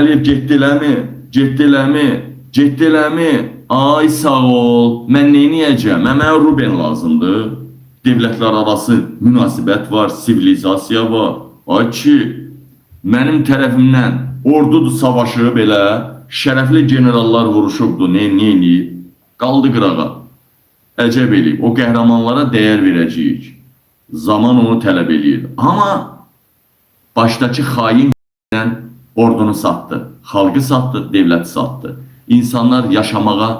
Əliyev getdi eləmi? Getdi eləmi? Getdi eləmi? Ay sağ ol. Mən nə edəcəm? Mənə Ruben lazımdır. Dövlətlər arası münasibət var, sivilizasiya var. Ay ki, mənim tərəfimdən ordudur savaşı belə şərəfli generallar vuruşubdu. Nə eləyib? Qaldı qırağa. Əcəb eləyib. O qəhrəmanlara dəyər verəcəyik. Zaman onu tələb eləyir. Amma başdakı xain ordunu satdı, xalqı satdı, devləti satdı. İnsanlar yaşamağa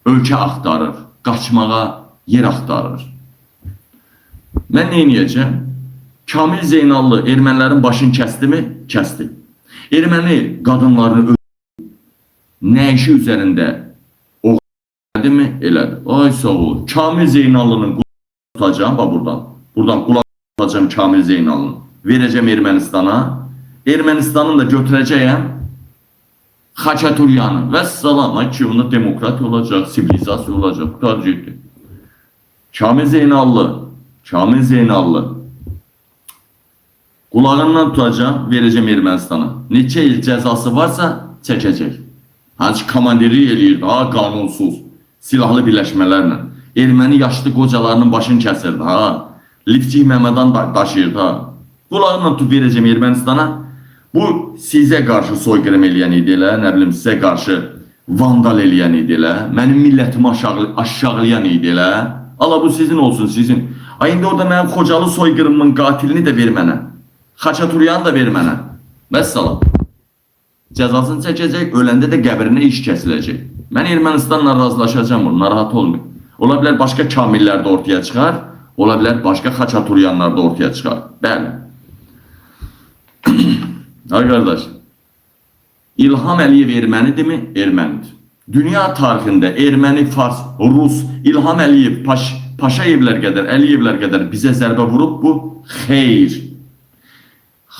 ölkə axtarır, qaçmağa yer axtarır. Mən nə edəcəm? Kamil Zeynallı ermənilərin başını kəsdi mi? Kəsdi. Erməni qadınlarını öldürdü. Nə işi üzərində o elədi mi? Elədi. Ay sağ ol. Kamil Zeynallının qulağını tutacağım bax buradan. Buradan qulaq tutacağım Kamil Zeynallının. Verəcəm Ermənistana. Ermənistanın da götürəcəyəm Xaçaturyanı. Və salam. Ay ki, onda demokratiya olacaq, sivilizasiya olacaq. Qurtar getdi. Kamil Zeynallı. Kamil Zeynallı. Qulağından tutacağım, verəcəm Ermənistana. Neçə il cəzası varsa çəkəcək. Hansı ki, komandirlik eləyirdi, ha, qanunsuz, silahlı birləşmələrlə. Erməni yaşlı qocalarının başını kəsirdi, ha. Lifçik Məmmədan da daşıyırdı, ha. Qulağından tutub verəcəm Ermənistana. Bu sizə qarşı soyqırım eləyən idi elə, nə bilim sizə qarşı vandal eləyən idi elə, mənim millətimi aşağılayan idi elə. Allah bu sizin olsun, sizin. Ay indi orada mənim Xocalı soyqırımının qatilini də ver mənə. Xaçaturyanı da ver mənə. Vəssalam. Cəzasını çəkəcək, öləndə də qəbrinə iş kəsiləcək. Mən Ermənistanla razılaşacağam bunu, narahat olmayın. Ola bilər başqa Kamillər də ortaya çıxar, ola bilər başqa Xaçaturyanlar da ortaya çıxar. Bəli. Ay qardaş, İlham Əliyev ermənidirmi? Ermənidir. Dünya tarixində erməni, fars, rus, İlham Əliyev, Paşayevlər qədər, Əliyevlər qədər bizə zərbə vurub bu? Xeyr.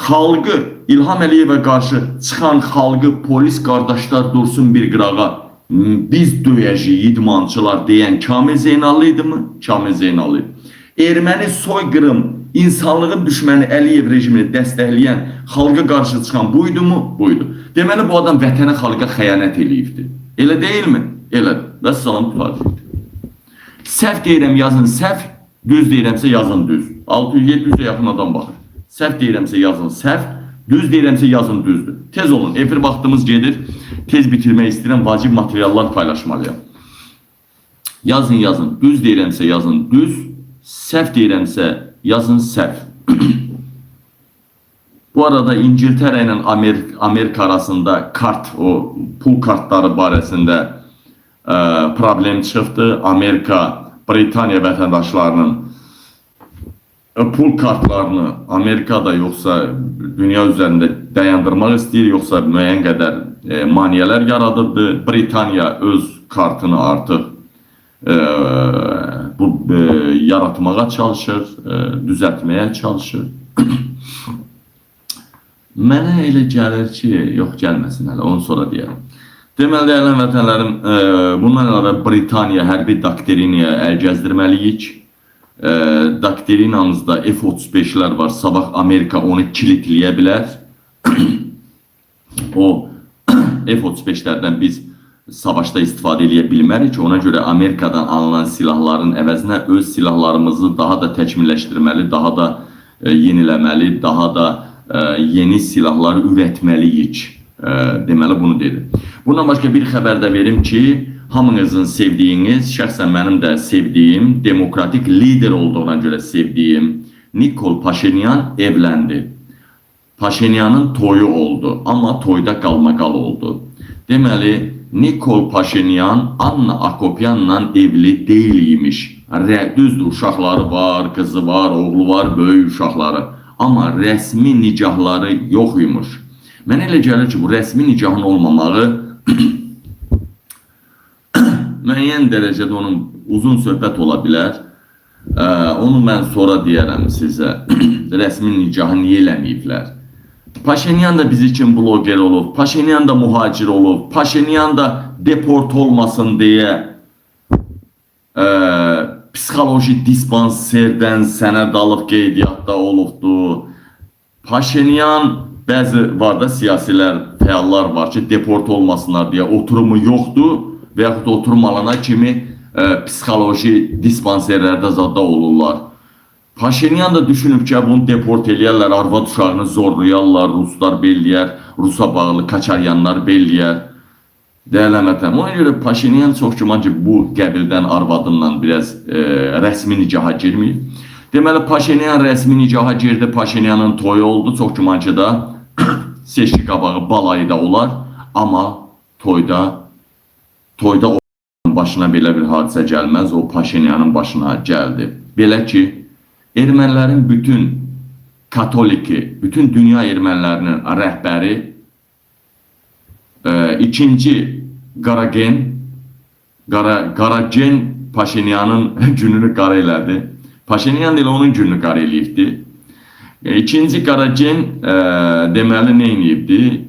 Xalqı İlham Əliyevə qarşı çıxan xalqı polis qardaşlar dursun bir qırağa. Biz döyəcəyik idmançılar deyən Kamil Zeynallı idi mi? Kamil Zeynallı idi. Erməni soyqırım, insanlığın düşməni Əliyev rejimini dəstəkləyən, xalqa qarşı çıxan buydu mu? Buydu. Deməli bu adam vətənə, xalqa xəyanət eləyibdi. Elə deyilmi? Elədir. Vəssalam, qurtardı. Səhv deyirəm yazın səhv, düz deyirəmsə yazın düz. 600-700-ə yaxın adam baxır. Səhv deyirəmsə yazın səhv, düz deyirəmsə yazın düzdür. Tez olun, efir vaxtımız gedir. Tez bitirmək istəyirəm, vacib materiallar paylaşmalıyam. Yazın, yazın. Düz deyirəmsə yazın düz, səhv deyirəmsə yazın səhv. Bu arada İngiltərə ilə Amerika arasında kart, o pul kartları barəsində problem çıxdı. Amerika, Britaniya vətəndaşlarının pul kartlarını Amerikada yoxsa dünya üzərində dayandırmaq istəyir, yoxsa müəyyən qədər maneələr yaradıbdı. Britaniya öz kartını artıq bu yaratmağa çalışır, düzəltməyə çalışır. Mənə elə gəlir ki, yox gəlməsin hələ, onu sonra deyərəm. Deməli, dəyərli həmvətənlərim, bundan əlavə Britaniya hərbi doktrinaya əl gəzdirməliyik. Doktrinamızda F-35'lər var. Sabah Amerika onu kilitləyə bilər. O F-35'lərdən biz savaşda istifadə eləyə bilmərik. Ona görə Amerikadan alınan silahların əvəzinə öz silahlarımızı daha da təkmilləşdirməli, daha da yeniləməli, daha da yeni silahları ürətməliyik. Deməli bunu dedi. Bundan başqa bir xəbər də verim ki, hamınızın sevdiyiniz, şəxsən mənim də sevdiyim, demokratik lider olduğuna görə sevdiyim Nikol Paşinyan evləndi. Paşinyanın toyu oldu, amma toyda qalmaqal oldu. Deməli, Nikol Paşinyan Anna Akopyanla evli deyil imiş. Düzdür, uşaqları var, qızı var, oğlu var, böyük uşaqları. Amma rəsmi nikahları yox imiş. Mənə elə gəlir ki, bu rəsmi nikahın olmamağı müəyyən dərəcədə onun uzun söhbət ola bilər. Onu mən sonra deyərəm sizə. Rəsmi nikahı niyə eləməyiblər? Paşinyan da biz üçün bloger olub, Paşinyan da muhacir olub, Paşinyan da deport olmasın deyə psixoloji dispanserdən sənəd alıb qeydiyyatda olubdu. Paşinyan bəzi var da siyasilər fəallar var ki, deport olmasınlar deyə oturumu yoxdur və yaxud oturum alana kimi psixoloji dispanserlərdə zadda olurlar. Paşinyan da düşünüb ki, bunu deport eləyərlər, arvad uşağını zorlayarlar, ruslar belləyər, Rusa bağlı Kaçaryanlar belləyər. Dəyərli həmvətən, ona görə Paşinyan çox güman ki, bu qəbildən arvadından biraz rəsmi nikaha girməyib. Deməli, Paşinyan rəsmi nikaha girdi, Paşinyanın toyu oldu, çox güman ki da seçki qabağı balayı da olar, amma toyda o başına belə bir hadisə gəlməz, o Paşinyanın başına gəldi. Belə ki, ermənilərin bütün katoliki, bütün dünya ermənilərinin rəhbəri ikinci Qaragen, Qaragen Paşinyanın gününü qara elədi. Paşinyan da elə onun gününü qara eləyibdi. İkinci Qaragen deməli nə eləyibdi?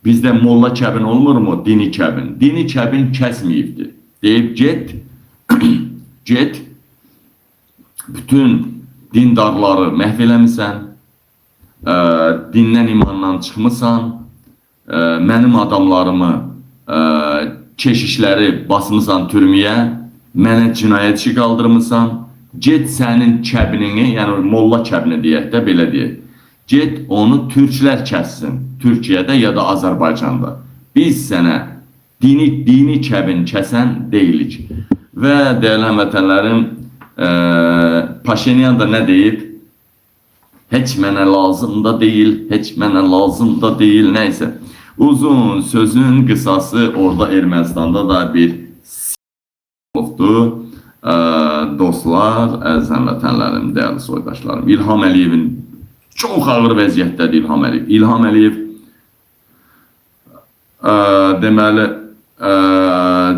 Bizdə molla kəbin olmurmu? Dini kəbin. Dini kəbin kəsməyibdi. Deyib get, get, bütün dindarları məhv eləmisən, dindən imandan çıxmısan, mənim adamlarımı, keşişləri basmısan türməyə, mənə cinayət işi qaldırmısan, get sənin kəbinini, yəni molla kəbini deyək də, belə deyək. Get onu türklər kəssin, Türkiyədə ya da Azərbaycanda. Biz sənə dini kəbin kəsən deyilik. Və dəyərli həmvətənlərim, Paşinyan da nə deyib? Heç mənə lazım da deyil, heç mənə lazım da deyil, nəysə. Uzun sözün qısası orada Ermənistanda da bir olubdur. Dostlar, əziz həmvətənlərim, dəyərli soydaşlarım, İlham Əliyevin çox ağır vəziyyətdədir İlham Əliyev. İlham Əliyev deməli,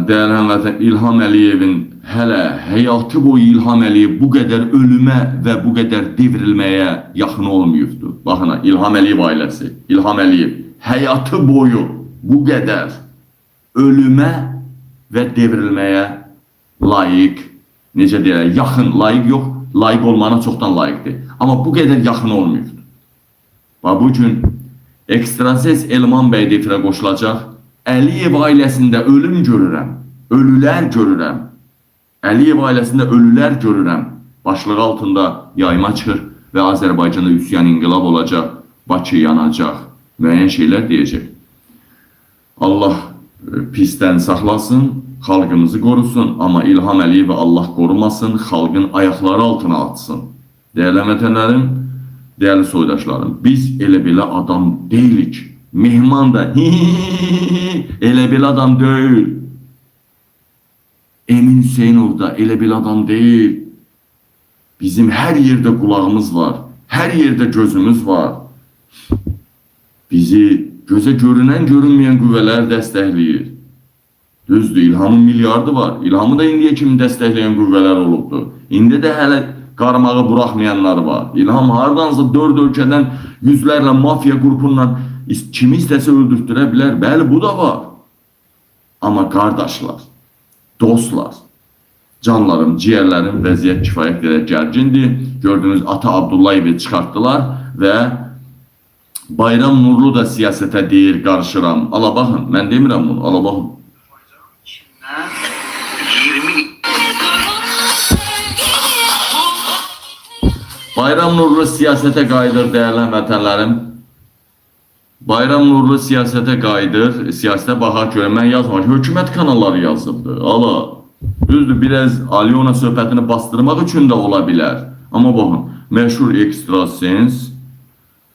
dəyərli həmvətən, İlham Əliyevin hələ həyatı boyu İlham Əliyev bu qədər ölümə və bu qədər devrilməyə yaxın olmayıbdır. Baxın, İlham Əliyev ailəsi, İlham Əliyev həyatı boyu bu qədər ölümə və devrilməyə layiq, necə deyirlər, yaxın, layiq yox, layiq olmağına çoxdan layiqdir. Amma bu qədər yaxın olmayıbdır. Bax, bu gün ekstrasens Elman bəy də efirə qoşulacaq. Əliyev ailəsində ölüm görürəm, ölülər görürəm. Əliyev ailəsində ölülər görürəm. Başlığı altında yayma çıxır və Azərbaycanda üsyan inqilab olacaq, Bakı yanacaq, müəyyən şeylər deyəcək. Allah pisdən saxlasın, xalqımızı qorusun, amma İlham Əliyevi Allah qorumasın, xalqın ayaqları altına atsın. Dəyərli həmvətənlərim, dəyərli soydaşlarım, biz elə belə adam deyilik. Mehman da elə belə adam deyil. Emin Hüseynov da elə belə adam deyil. Bizim hər yerdə qulağımız var, hər yerdə gözümüz var. Bizi gözə görünən, görünməyən qüvvələr dəstəkləyir. Düzdür, İlhamın milyardı var. İlhamı da indiyə kimi dəstəkləyən qüvvələr olubdur. İndi də hələ qarmağı buraxmayanlar var. İlham hardansa 4 ölkədən yüzlərlə mafiya qrupundan kimi istəsə öldürtdürə bilər. Bəli, bu da var. Amma qardaşlar, dostlar, canlarım, ciyərlərim, vəziyyət kifayət qədər gərgindir. Gördüyünüz Ata Abdullayevi çıxartdılar və Bayram Nurlu da siyasətə deyir, qarışıram. Ala baxın, mən demirəm bunu, ala baxın. İçinden 20 Bayram Nurlu siyasətə qayıdır, dəyərli həmvətənlərim. Bayram Nurlu siyasətə qayıdır. Siyasətə baxaq görə mən yazmamışam. Hökumət kanalları yazıbdı. Ala. Düzdür, biraz Alyona söhbətini bastırmaq üçün də ola bilər. Amma baxın, məşhur ekstrasens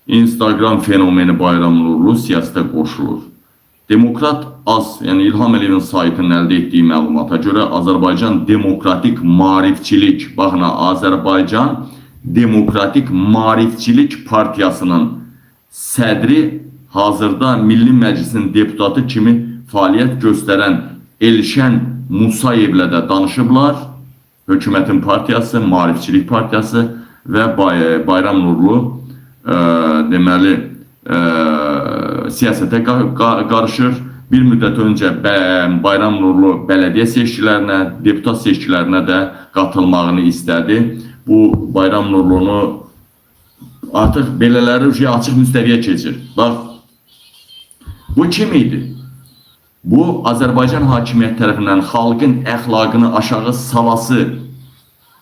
Instagram fenomeni Bayram Nurlu siyasətə qoşulur. Demokrat Az, yəni İlham Əliyevin saytının əldə etdiyi məlumata görə Azərbaycan Demokratik Maarifçilik, baxın, Azərbaycan Demokratik Maarifçilik Partiyasının sədri, hazırda Milli Məclisin deputatı kimi fəaliyyət göstərən Elşən Musayevlə də danışıblar. Hökumətin partiyası, Maarifçilik Partiyası və Bayram Nurlu deməli siyasətə qarışır. Bir müddət öncə Bayram Nurlu bələdiyyə seçkilərinə, deputat seçkilərinə də qatılmağını istədi. Bu Bayram Nurlunu artıq belələri açıq müstəviyə keçir. Bax, Bu kim idi? Bu Azərbaycan hakimiyyəti tərəfindən xalqın əxlaqını aşağı salası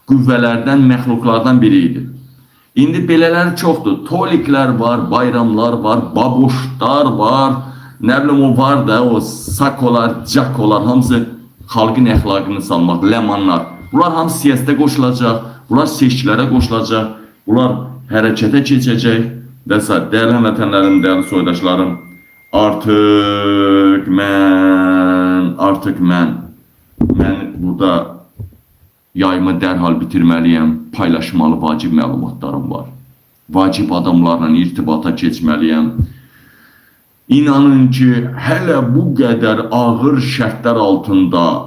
qüvvələrdən, məxluqlardan biri idi. İndi belələri çoxdur. Toliklər var, bayramlar var, babuşlar var, nə bilim o var da, o sakolar, cakolar, hamısı xalqın əxlaqını salmaq, ləmanlar. Bunlar hamısı siyasətə qoşulacaq, bunlar seçkilərə qoşulacaq, bunlar hərəkətə keçəcək və sair. Dəyərli həmvətənlərim, dəyərli soydaşlarım, artıq mən burada yayımı dərhal bitirməliyəm, paylaşmalı vacib məlumatlarım var. Vacib adamlarla irtibata keçməliyəm. İnanın ki, hələ bu qədər ağır şərtlər altında,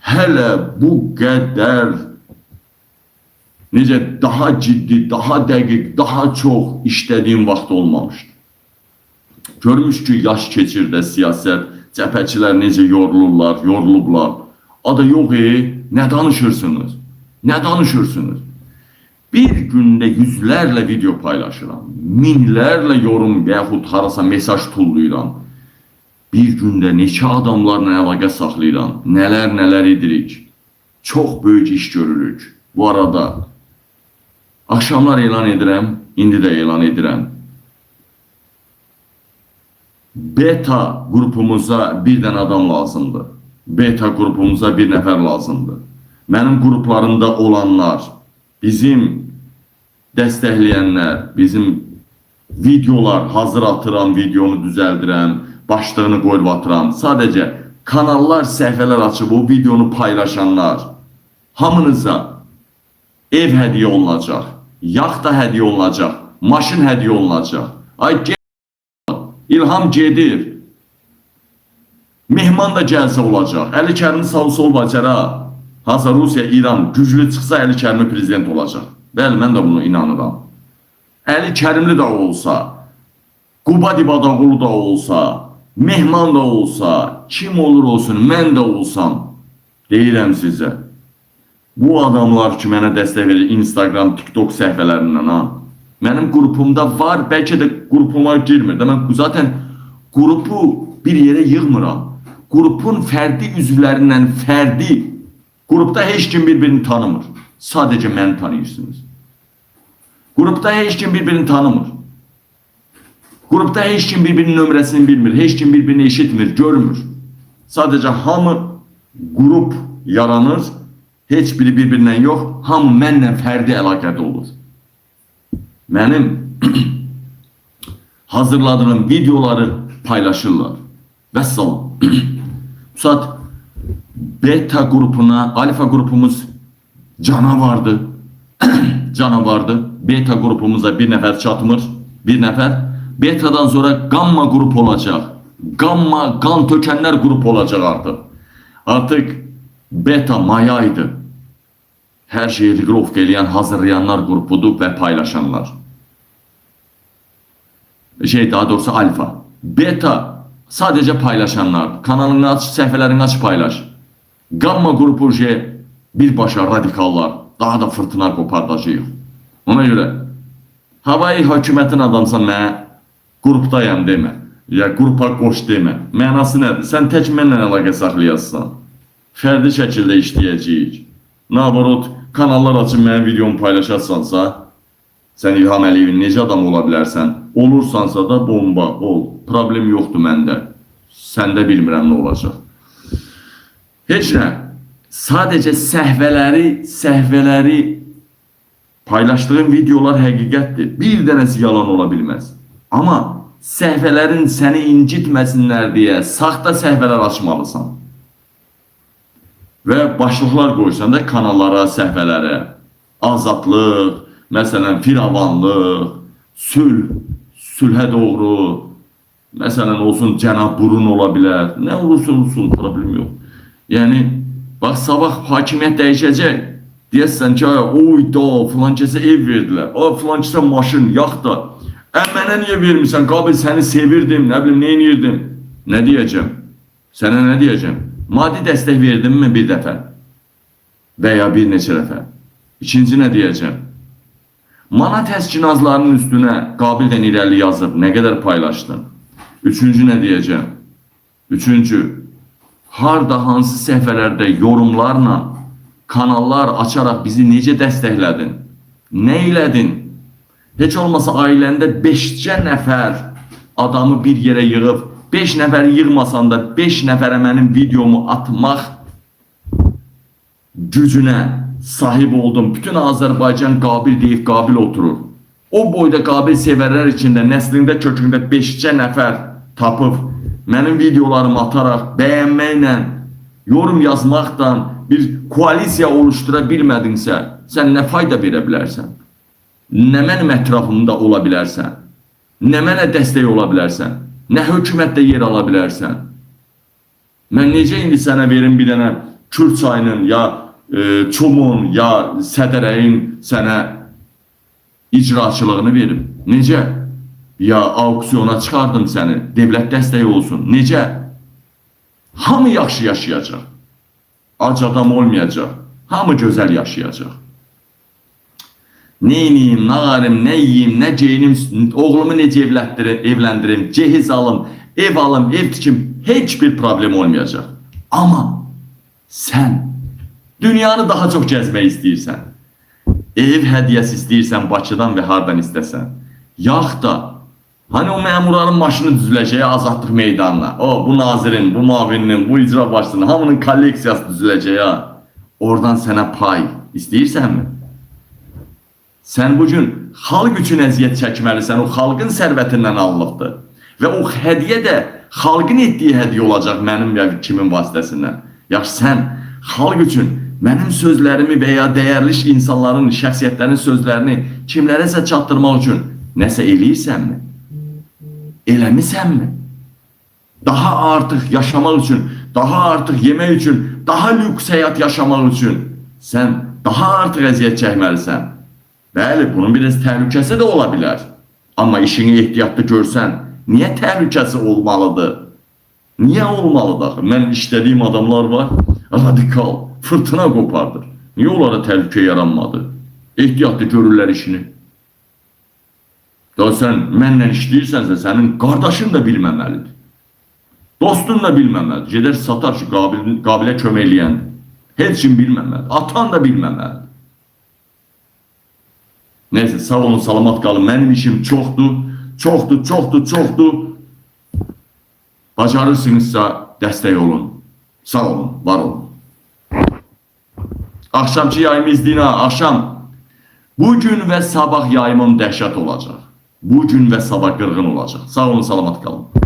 hələ bu qədər necə daha ciddi, daha dəqiq, daha çox işlədiyim vaxt olmamışdı. Görmüş ki, yaş keçir də siyasət, cəbhəçilər necə yorulurlar, yorulublar. Ada yox, nə danışırsınız? Nə danışırsınız? Bir gündə yüzlərlə video paylaşıram, minlərlə yorum və yaxud harasa mesaj tulluyuram. Bir gündə neçə adamlarla əlaqə saxlayıram, nələr-nələr edirik. Çox böyük iş görürük. Bu arada axşamlar elan edirəm, indi də elan edirəm. Beta qrupumuza bir dənə adam lazımdır. Beta qrupumuza bir nəfər lazımdır. Mənim qruplarımda olanlar, bizim dəstəkləyənlər, bizim videolar hazır atıram, videonu düzəldirəm, başlığını qoyub atıram. Sadəcə kanallar, səhifələr açıb o videonu paylaşanlar, hamınıza ev hədiyyə olunacaq, yaxta hədiyyə olunacaq, maşın hədiyyə olunacaq. Ay İlham gedir. Mehman da gəlsə olacaq. Əli Kərimli sağ sol bacara. Hansa Rusiya, İran güclü çıxsa Əli Kərimli prezident olacaq. Bəli, mən də bunu inanıram. Əli Kərimli də olsa, Qubad İbadaqulu da olsa, Mehman da olsa, kim olur olsun, mən də olsam, deyirəm sizə. Bu adamlar ki, mənə dəstək verir Instagram, TikTok səhifələrindən ha. Mənim qrupumda var, bəlkə də qrupuma girmir də. Mən zaten qrupu bir yerə yığmıram. Qrupun fərdi üzvlərindən fərdi qrupda heç kim bir-birini tanımır. Sadəcə məni tanıyırsınız. Qrupda heç kim bir-birini tanımır. Qrupda heç kim bir-birinin nömrəsini bilmir, heç kim bir-birini eşitmir, görmür. Sadəcə hamı qrup yaranır, heç biri bir-birindən yox, hamı mənlə fərdi əlaqədə olur. Mənim hazırladığım videoları paylaşırlar. Vəssalam. Bu saat beta qrupuna, alfa qrupumuz canavardı. Canavardı. Beta qrupumuza bir nəfər çatmır. Bir nəfər. Betadan sonra gamma qrup olacaq. Gamma qan tökənlər qrup olacaq artıq. Artıq beta mayaydı. Hər şeyi reqrovka eləyən, hazırlayanlar qrupudur və paylaşanlar. Şey, daha doğrusu alfa. Beta sadəcə paylaşanlar. Kanalını aç, səhifələrini aç, paylaş. Gamma qrupu birbaşa radikallar. Daha da fırtına qopardacağıq. Ona görə havayı hökumətin adamsan mənə qrupdayam demə. Ya qrupa qoş demə. Mənası nədir? Sən tək mənlə əlaqə saxlayasan. Fərdi şəkildə işləyəcəyik. Naborot, kanallar açıb mənim videomu paylaşarsansa, sən İlham Əliyevin necə adam ola bilərsən? Olursansa da bomba ol. Problem yoxdur məndə. Səndə bilmirəm nə olacaq. Heç nə. Sadəcə səhvələri paylaşdığım videolar həqiqətdir. Bir dənəsi yalan ola bilməz. Amma səhvələrin səni incitməsinlər deyə saxta səhvələr açmalısan. Və başlıqlar qoysan da kanallara, səhvələrə. Azadlıq, məsələn, firavanlıq, sülh, sülhə doğru, məsələn, olsun cənab burun ola bilər. Nə olursa olsun, problem yox. Yəni, bax, sabah hakimiyyət dəyişəcək. Deyəsən ki, ay, oy da, filan kəsə ev verdilər. O, filan kəsə maşın, yaxta. Mənə niyə vermirsən? Qabil səni sevirdim, nə bilim, nə edirdim? Nə deyəcəm? Sənə nə deyəcəm? Maddi dəstək verdim mi bir dəfə? Və ya bir neçə dəfə? İkinci nə deyəcəm? Manat təskinazlarının üstünə Qabildən irəli yazıb nə qədər paylaşdın? Üçüncü nə deyəcəm? Üçüncü, harda hansı səhifələrdə yorumlarla kanallar açaraq bizi necə dəstəklədin? Nə elədin? Heç olmasa ailəndə 5-cə nəfər adamı bir yerə yığıb, 5 nəfəri yığmasan da 5 nəfərə mənim videomu atmaq gücünə sahib oldum. Bütün Azərbaycan Qabil deyib Qabil oturur. O boyda Qabil sevərlər içində nəslində kökündə 5-cə nəfər tapıb mənim videolarımı ataraq bəyənməklə, yorum yazmaqla bir koalisiya oluşdura bilmədinsə, sən nə fayda verə bilərsən? Nə mənim ətrafımda ola bilərsən? Nə mənə dəstək ola bilərsən? Nə hökumətdə yer ala bilərsən? Mən necə indi sənə verim bir dənə Kür çayının ya Çumun ya Sədərəyin sənə icraçılığını verim? Necə? Ya auksiona çıxardım səni, dövlət dəstəyi olsun. Necə? Hamı yaxşı yaşayacaq. Ac adam olmayacaq. Hamı gözəl yaşayacaq. Nə eləyim, nə arım, nə yeyim, nə geyinim, oğlumu necə evləndirim, cehiz alım, ev alım, ev tikim, heç bir problem olmayacaq. Amma sən dünyanı daha çox gəzmək istəyirsən. Ev hədiyyəsi istəyirsən Bakıdan və hardan istəsən. Yax da hani o məmurların maşını düzüləcək Azadlıq meydanına. O bu nazirin, bu müavininin, bu icra başçısının hamının kolleksiyası düzüləcək ha. Oradan sənə pay istəyirsənmi? Sən bugün xalq üçün əziyyət çəkməlisən, o xalqın sərvətindən alınıbdır. Və o hədiyyə də xalqın etdiyi hədiyyə olacaq mənim və kimin vasitəsindən. Yaxşı, sən xalq üçün mənim sözlərimi və ya dəyərli insanların, şəxsiyyətlərin sözlərini kimlərəsə çatdırmaq üçün nəsə eləyirsənmi? Eləmisənmi? Daha artıq yaşamaq üçün, daha artıq yemək üçün, daha lüks həyat yaşamaq üçün sən daha artıq əziyyət çəkməlisən. Bəli, bunun biraz təhlükəsi də ola bilər. Amma işini ehtiyatlı görsən, niyə təhlükəsi olmalıdır? Niyə olmalıdır axı? Mən işlədiyim adamlar var, radikal, fırtına qopardır. Niyə onlara təhlükə yaranmadı? Ehtiyatlı görürlər işini. Daha sən mənlə işləyirsənsə, sənin qardaşın da bilməməlidir. Dostun da bilməməlidir. Gedər satar ki, Qabilə kömək eləyəndir. Heç kim bilməməlidir. Atan da bilməməlidir. Neyse, sağ olun, salamat qalın. Mənim işim çoxdur. Çoxdur, çoxdur, çoxdur. Bacarırsınızsa dəstək olun. Sağ olun, var olun. Axşamki yayımı izləyin ha, axşam. Bugün və sabah yayımım dəhşət olacaq. Bugün və sabah qırğın olacaq. Sağ olun, salamat qalın.